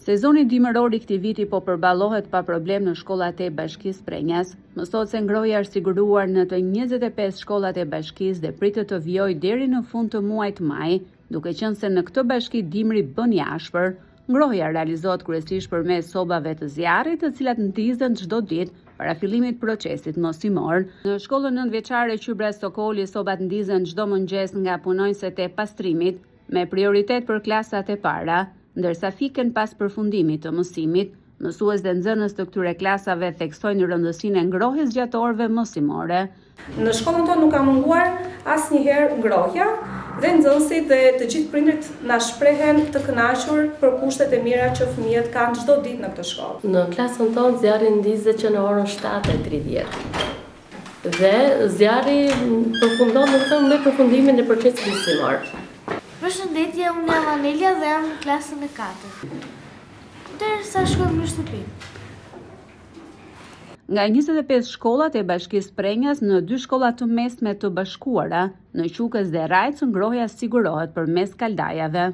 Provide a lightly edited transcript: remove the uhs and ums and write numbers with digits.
Sezoni dimëror i këtij viti po përballohet pa problem në shkollat e Bashkisë Prrenjas. Mësohet se ngrohja është siguruar në të 25 shkollat e bashkisë dhe pritet të vijojë deri në fund të muajit maj, duke qenë se në këtë bashki dimri bën i ashpër. Ngrohja realizohet kryesisht përmes sobave të zjarrit, të cilat ndizen çdo ditë para fillimit të procesit mësimor. Në shkollën nëntëvjeçare Qybra Sokoli, sobat ndizen çdo mëngjes nga punonjëset e pastrimit, me prioritet për klasat e para, ndërsa fiken pas përfundimit të mësimit. Mësues dhe nxënës të këtyre klasave theksojnë rëndësinë e ngrohjes gjatë orëve mësimore. Në shkollën tonë nuk ka munguar asnjëherë ngrohja dhe nxënësit dhe të gjithë prindërit na shprehen të kënaqur për kushtet e mira që fëmijët kanë çdo ditë në këtë shkollë. Në klasën tonë zjarri ndizet që në orën 7:30. Dhe zjarri përfundon domethënë me përfundimin e procesit mësimor. Përshëndetje, unë jam Anelia dhe jam në klasën e katërt. Derisa shkojmë në shtëpi. Nga 25 shkollat e Bashkisë Prrenjas në dy shkolla të mesme të bashkuara, në Qukës dhe Rrajcë ngrohja sigurohet përmes kaldajave.